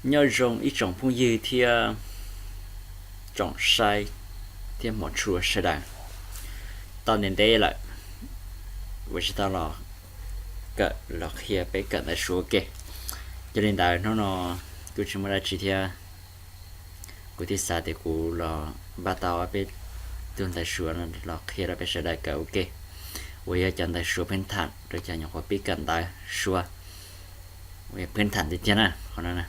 Nyob zoo ib tsoom phooj ywg thiab tsoom saib thiab hmov tshua sawv daws. Tau ntev ntev lawm uas tsis tau los kawm los qhia peb kawm ntawv Suav ua ke. Yog li ntawd hnub no kuj tsis muaj dab tsi thiab, kuv thiaj xav tias kuv los npaj tau peb tug ntawv Suav no los qhia rau peb sawv daws kawm ua ke, uas yog cov ntawv Suav pheej tham rau cov nyuam qhuav pib kawm ntawv Suav. Pheej tham tiag tiag na, qhov no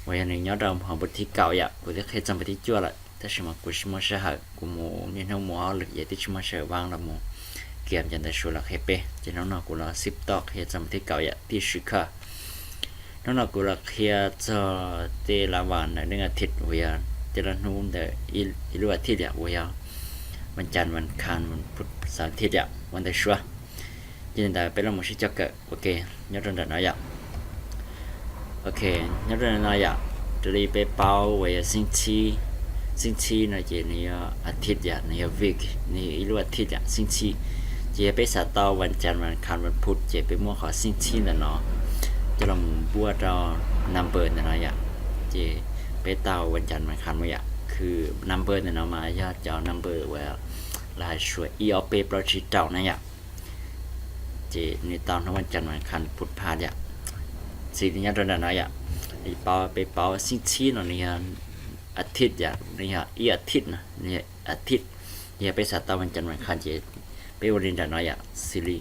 uas yog nws nyob rau hauv npawb thib kaum yom, kuv twb qhia txog npawb thib cuaj lawm tab sis mas kuv tsis muaj sij hawm, kuv mus niaj hnub mus hauj lwm ces twb tsis muaj sij hawm vaj los mus kiam cov ntawv Suav los qhia peb, ces hnub no kuv los xib toj qhia txog npawb thib kaum yom, tij swv khawj. Hnub no kuv los qhia txog tej lav vas ntawm neej a thib uas yog tej lub hnub ntawm ib lub a thib yom, uas yog vas cas vas khas vas phuv xav thib yom, ua ntawv Suav. Yog li ntawd peb los mus sib cog kawm ua ke nyob rau nram no yom. Ok, nyob rau no yom, raws li peb paub uas yog xib txhib, xib txhib no ces nws yog a thib yom, nws yog vik, nws yog ib lub a thib yom, xib txhib. Ces yog peb xav tau vas cas vas khas vas phuv ces peb muab qhov xib txhib ntawm no coj los npuaj rau number ntawm no yom. Ces peb tau vas cas vas khas mus yom, khwv number ntawm no mas yog cov number uas lawv hais Suav ib ob peb plaub tsib rau na yom. Ces nws tau hnub vas cas vas khas vas phuv phaj yom. Xws li nyob rau nram no yom, li paub peb paub xib txhib no nws yog a thib yom, nws yog ib a thib no, nws yog a thib. Yog peb xav tau vas cas vas khas ces peb ua li nram no yom, xws li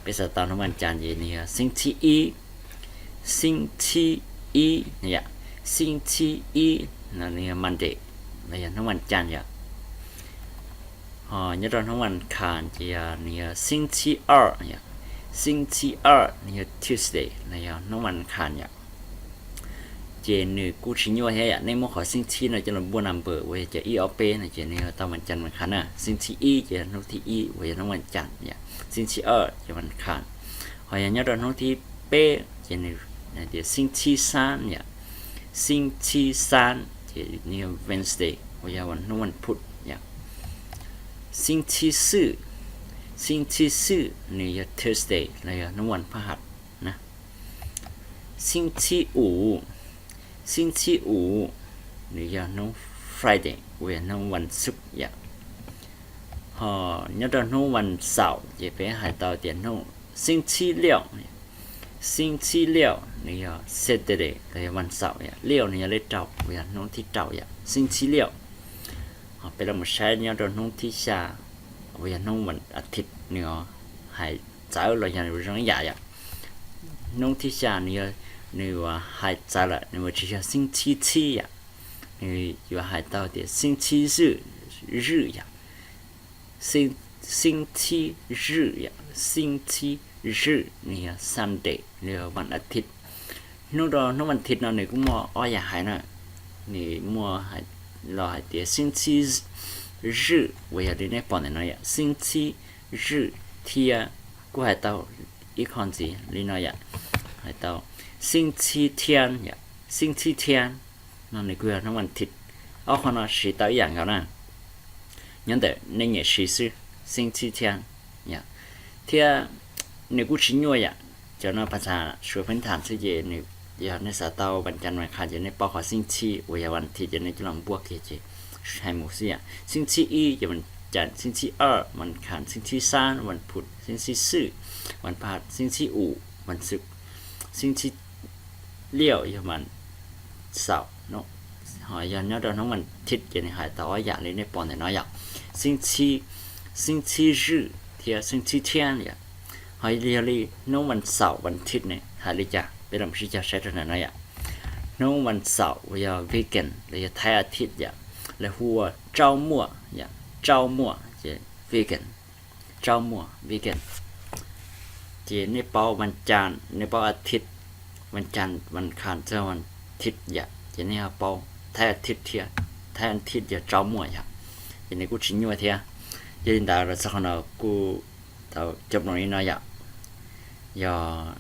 peb xav tau hnub vas cas ces nws yog xib txhib ib, xib txhib ib yom, xib txhib ib no nws yog Monday, los yog hnub vas cas yom. Ho nyob rau hnub vas khas ces yog nws yog xib txhib ab yom, xib txhib ab nws yog Tuesday los yog hnub vas khas yom. Ces nws kuj tsis nyuaj thiab yom, nej muab qhov xib txhib no coj los npuaj number uas yog cov ib ob peb no ces nws yog tau vas cas vas khas na. Xib txhib ib ces yog hnub thib ib uas yog hnub vas cas yom, xib txhib ab ces vas khas. Ho yog nyob rau hnub thib peb ces nws hais tias xib txhib xab yom, xib txhib xab ces nws yog Wednesday uas yog hnub vas phuv yom. Xib txhib xwb, xib txhib xwb nws yog Thursday los yog hnub vas phaj ham na. Xib txhib u, xib txhib u nws yog hnub Friday uas yog hnub vas xuv yom. Ho nyob rau hnub vas xaum ces peb hais tau tias hnub, xib txhib liaum, xib txhib liaum nws yog Saturday los yog vas xaum yom, liaum nws yog lej rau uas yog hnub thib rau yom, xib txhib liaum. Ho peb los mus saib nyob rau hnub thib xya uas yog hnub vas a thib, nws hais txawv los yog zoo ib yam yom. Hnub thib xya nws, nws yuav hais txawv lawm, nws yuav tsis yog xib txhib txhib yom, nws yuav hais tau tias xib txhib zwj, zwj yom, xib txhib zwj yom, xib txhib zwj nws yog Sunday los yog vas a thib. Hnub rau hnub vas thib no nws kuj muaj ob yam hais na, nws muaj los hais tias xib txhib zwj uas yog li nej pom ntawm no yom, xib txhib zwj thiab kuj hais tau ib qho ntxiv li no yom, hais tau xib txhib thiab yom, xib txhib thiab no nws kuj yog hnub vas thib. Ob qho no siv tau ib yam nkaus na, nyob ntawm nej nyiam siv xwb, xib txhib thiab yom. Thiab nws kuj tsis nyuaj yom, cov no phas xas Suav pheej tham xwb ces nws, yog nej xav tau vas cas vas khas ces nej paub qhov xib txhib uas yog vas thib ces nej coj los npuaj kiag ces hais mus xwb yom. Xib txhib ib ces vas cas, xib txhib ab vas khas, xib txhib xab vas phuv, xib txhib xwj vas phaj, xib txhib u vas xuv, xib txhib liaum yog vas xaum no. Ho yog nyob rau hnub vas thib ces nws hais tau ob yam li nej pom ntawm no yom, xib txhib, xib txhib zwj thiab xib txhib thiab yom. Ho yog li hnub vas xaum vas thib ne hais li cas, peb los sib cog saib rau ntawm no yom. Hnub vas xaum uas yog weekend los yog Thaib a thib yom, lawv hu ua tsaub muaj yom, tsaub muaj ces weekend, tsaub muaj weekend. Ces nej paub vas cas, nej paub a thib, vas cas vas khas txog vas thib yom, ces nej ho paub Thaib a thib thiab, Thaib a thib yog tsaub muaj yom, ces nws kuj tsis nyuaj thiab. Yog li ntawd los txog qhov no kuj tau cov mloog li no yom. Yog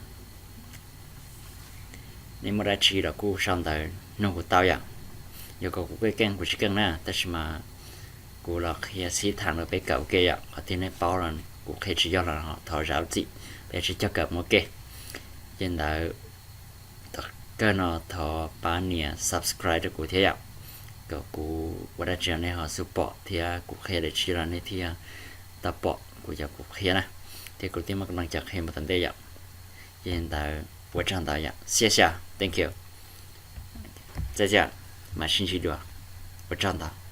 nej muaj dab tsi los kuj sau ntawv nug kuv tau yom. Yog kom kuv keej keej kuv tsis keej na, tab sis mas kuv los qhia sib tham rau peb kawm ua ke yom, qhov twg nej paub los kuv qhia tsis yog los thov zam lub txim, peb sib cog kawm mus ua ke. Yog li ntawd, tom Kawg no thov pab nias subscribe rau kuv thiab yom, kom kuv ua dab tsi nej ho xub pom thiab kuv qhia dab tsi los nej thiaj tau pom kuv cov kuv qhia na, thiab kuv thiaj muaj kab naj cov qhia mus tom ntej yom. Ces ntawd ua tsaug ntau yom, xia xya, thank you. Txais tias mam sib ntsib dua, ua tsaug ntau.